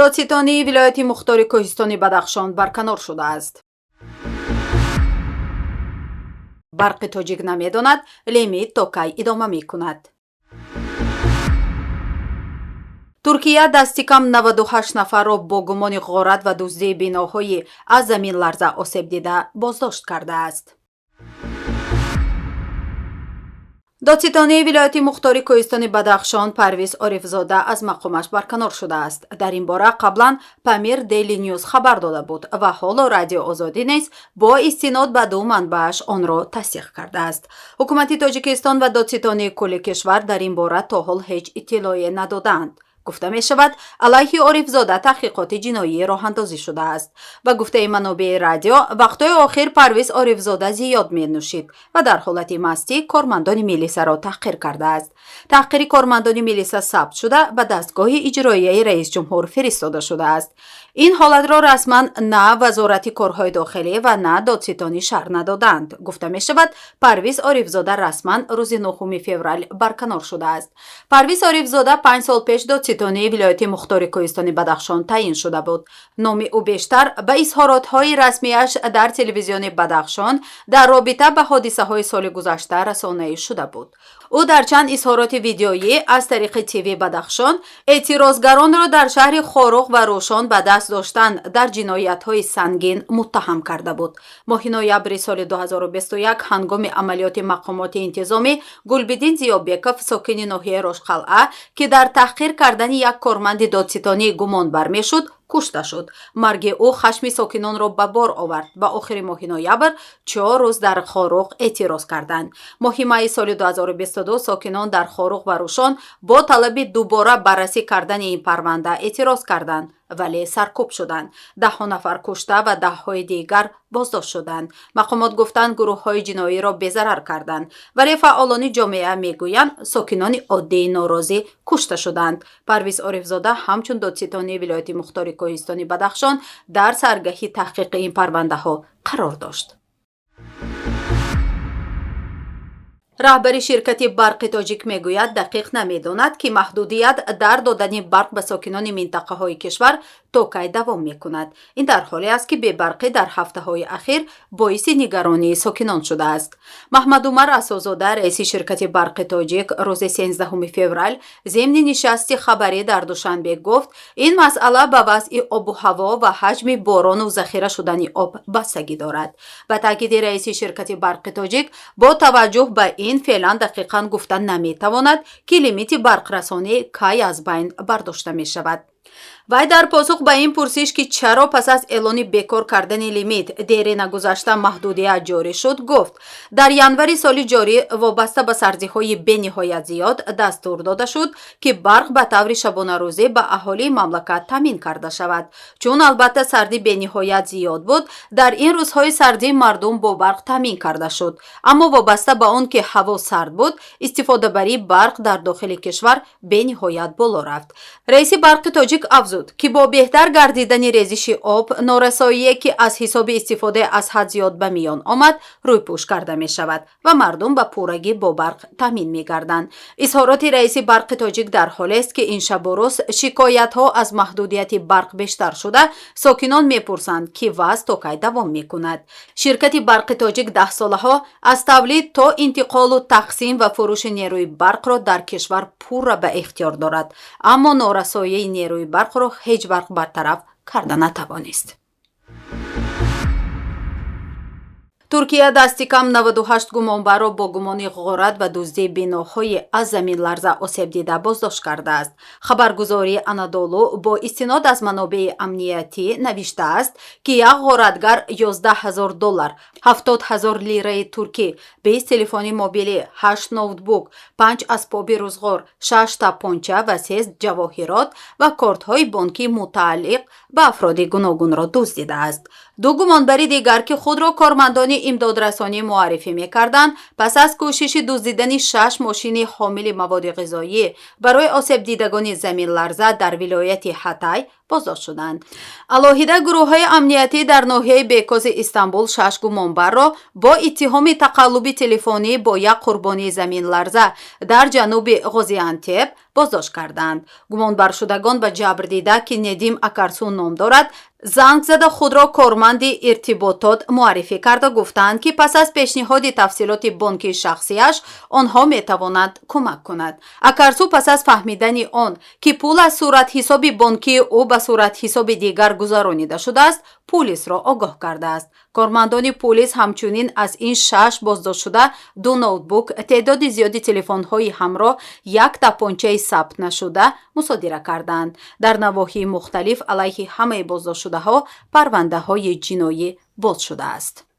Додситонии вилояти мухтори Кӯҳистони Бадахшон барканор шудааст. Барқи Тоҷик намедонад, лимит то кай идома мекунад. Туркия дасти кам 98 нафарро бо гумони ғорат ва дуздии биноҳои аз заминларза осебдида боздошт кардааст. Додситонии вилояти мухтори Кӯҳистони Бадахшон Парвиз Орифзода аз мақомаш барканор шудааст. Дар ин бора қаблан Памир Дейли Нюз хабар дода буд ва ҳоло Радио Озодӣ низ бо истинод ба ду манбааш онро тасдиқ кардааст. Ҳукумати Тоҷикистон ва Додситонии кулли кишвар дар ин бора то ҳол ҳеҷ иттилоъе надодаанд. Гуфта мешавад, алайҳи Орифзода таҳқиқоти ҷиноӣ роҳандозӣ шудааст. Ба гуфтаи манобеи радио, вақтҳои охир Парвиз Орифзода зиёд менӯшид ва дар ҳолати мастӣ кормандони милисаро таҳқир кардааст. Таҳқири кормандони милиса сабт шуда, ба дастгоҳи иҷроияи раисҷумҳур фиристода шудааст. Ин ҳолатро расман на Вазорати корҳои дохилӣ ва на додситонӣ шарҳ надоданд. Гуфта мешавад, Парвиз Орифзода расман рӯзи 9 феврал барканор шудааст. Парвиз Орифзода 5 сол пеш додситонии вилояти мухтори Кӯҳистони Бадахшон таъин шуда буд. Номи ӯ бештар ба изҳоротҳои расмиаш дар телевизиони Бадахшон дар робита ба ҳодисаҳои соли гузашта расонаӣ шуда буд. Ӯ дар чанд изҳороти видеоӣ аз тариқи ТВ Бадахшон эътирозгаронро дар шаҳри Хоруғ ва Рӯшон ба даст доштан дар ҷиноятҳои сангин муттаҳам карда буд. Моҳи ноябри соли 2021 ҳангоми амалиёти мақомоти интизомӣ Гулбиддин Зиёбеков, сокини ноҳияи Рошқалъа, ки дар таҳқир кардани як корманди додситонӣ гумонбар мешуд, кушта шуд. Марги ӯ хашми сокинонро ба бор овард ва охири моҳи ноябр 4 рӯз дар Хоруғ эътироз карданд. Моҳи майи соли 2022 сокинон дар Хоруғ ва Рӯшон бо талаби дубора баррасӣ кардани ин парванда эътироз карданд, вале саркӯб шуданд. Даҳҳо нафар кушта ва даҳҳои дигар боздошт шуданд. Мақомот гуфтанд, гурӯҳҳои ҷиноиро безарар карданд, вале фаъолони ҷомеа мегӯянд, сокинони оддии норозӣ кушта шуданд. Парвиз Орифзода ҳамчун додситонии вилояти мухтори Кӯҳистони Бадахшон дар саргаҳи таҳқиқи ин парвандаҳо қарор дошт. Раҳбари ширкати Барқи Тоҷик мегӯяд, дақиқ намедонад, ки маҳдудият дар додани барқ ба сокинони минтақаҳои кишвар то кай давом мекунад. Ин дар ҳоле аст, ки бебарқӣ дар ҳафтаҳои ахир боиси нигаронии сокинон шудааст. Маҳмадумар Асозода, раиси ширкати Барқи Тоҷик, рӯзи 13 феврал зимни нишасти хабарӣ дар Душанбе гуфт, ин масъала ба вазъи обу ҳаво ва ҳаҷми борону захира шудани об бастагӣ дорад. Ба таъкиди раиси ширкати Барқи Тоҷик, бо таваҷҷӯҳ ба ин феълан дақиқан гуфта наметавонад, ки лимити барқрасонӣ кай аз байн бардошта мешавад. Вай дар посух ба ин пурсиш, ки чаро пас аз эълони бекор кардани лимит дере нагузашта маҳдудият ҷорӣ шуд, гуфт, дар январи соли ҷорӣ вобаста ба сардиҳои бениҳоят зиёд дастур дода шуд, ки барқ ба таври шабонарӯзӣ ба аҳолии мамлакат таъмин карда шавад. Чун албатта сардӣ бениҳоят зиёд буд, дар ин рӯзҳои сардӣ мардум бо барқ таъмин карда шуд. Аммо вобаста ба он ки ҳаво сард буд, истифодабарии барқ дар дохили кишвар бениҳоят боло рафт. Раиси Барқи Тоҷик афзуд, ки бо беҳтар гардидани резиши об норасоие, ки аз ҳисоби истифодаи аз ҳад зиёд ба миён омад, рӯйпӯш карда мешавад ва мардум ба пуррагӣ бо барқ таъмин мегарданд. Изҳороти раиси Барқи Тоҷик дар ҳолест, ки ин шабу рӯз шикоятҳо аз маҳдудияти барқ бештар шуда, сокинон мепурсанд, ки вазъ то кай давом мекунад. Ширкати Барқи Тоҷик даҳсолаҳо аз тавлид то интиқолу тақсим ва фурӯши нерӯи барқро дар кишвар пурра ба ихтиёр дорад, аммо норасоии нерӯи барқро ҳеҷ вақт бартараф карда натавонист. Туркия дасти кам 98 гумонбарро бо гумони ғорат ва дуздии биноҳои аз заминларза осебдида боздошт кардааст. Хабаргузории Анадолу бо истинод аз манобеи амниятӣ навиштааст, ки як ғоратгар 11 ҳазор доллар, 70 ҳазор лираи туркӣ, 20 телефони мобилӣ, 8 ноутбук, 5 асбоби рӯзғор, 6 тапонча ва се ҷавоҳирот ва кортҳои бонкӣ мутааллиқ ба афроди гуногунро дуздидааст. Ду гумонбари дигар, ки худро кормандони имдодрасонӣ муаррифӣ мекарданд, пас аз кӯшиши дуздидани шаш мошини ҳомили маводи ғизоӣ барои осебдидагони заминларза дар вилояти Ҳатай боздошт шуданд. Алоҳида гурӯҳҳои амниятӣ дар ноҳияи Бекози Истанбул шаш гумонбарро бо иттиҳоми тақаллуби телефонӣ бо як қурбонии заминларза дар ҷануби Ғозиантеп Боздошт карданд. Гумонбаршудагон ба ҷабрдида, ки Недим Акарсу ном дорад, занг зада, худро корманди иртиботот муаррифӣ карда, гуфтаанд, ки пас аз пешниҳоди тафсилоти бонкии шахсияш онҳо метавонанд кӯмак кунад. Акарсу пас аз фаҳмидани он, ки пул аз суратҳисоби бонкии ӯ ба суратҳисоби дигар гузаронида шудааст, пулисро огоҳ кардааст. Кормандони пулис ҳамчунин аз ин шаш боздоштшуда ду ноутбук, теъдоди зиёди телефонҳои ҳамроҳ, як тапончаи сабт нашуда мусодира карданд. Дар навоҳии мухталиф алайҳи ҳамаи боздоштшудаҳо парвандаҳои ҷиноӣ боз шудааст.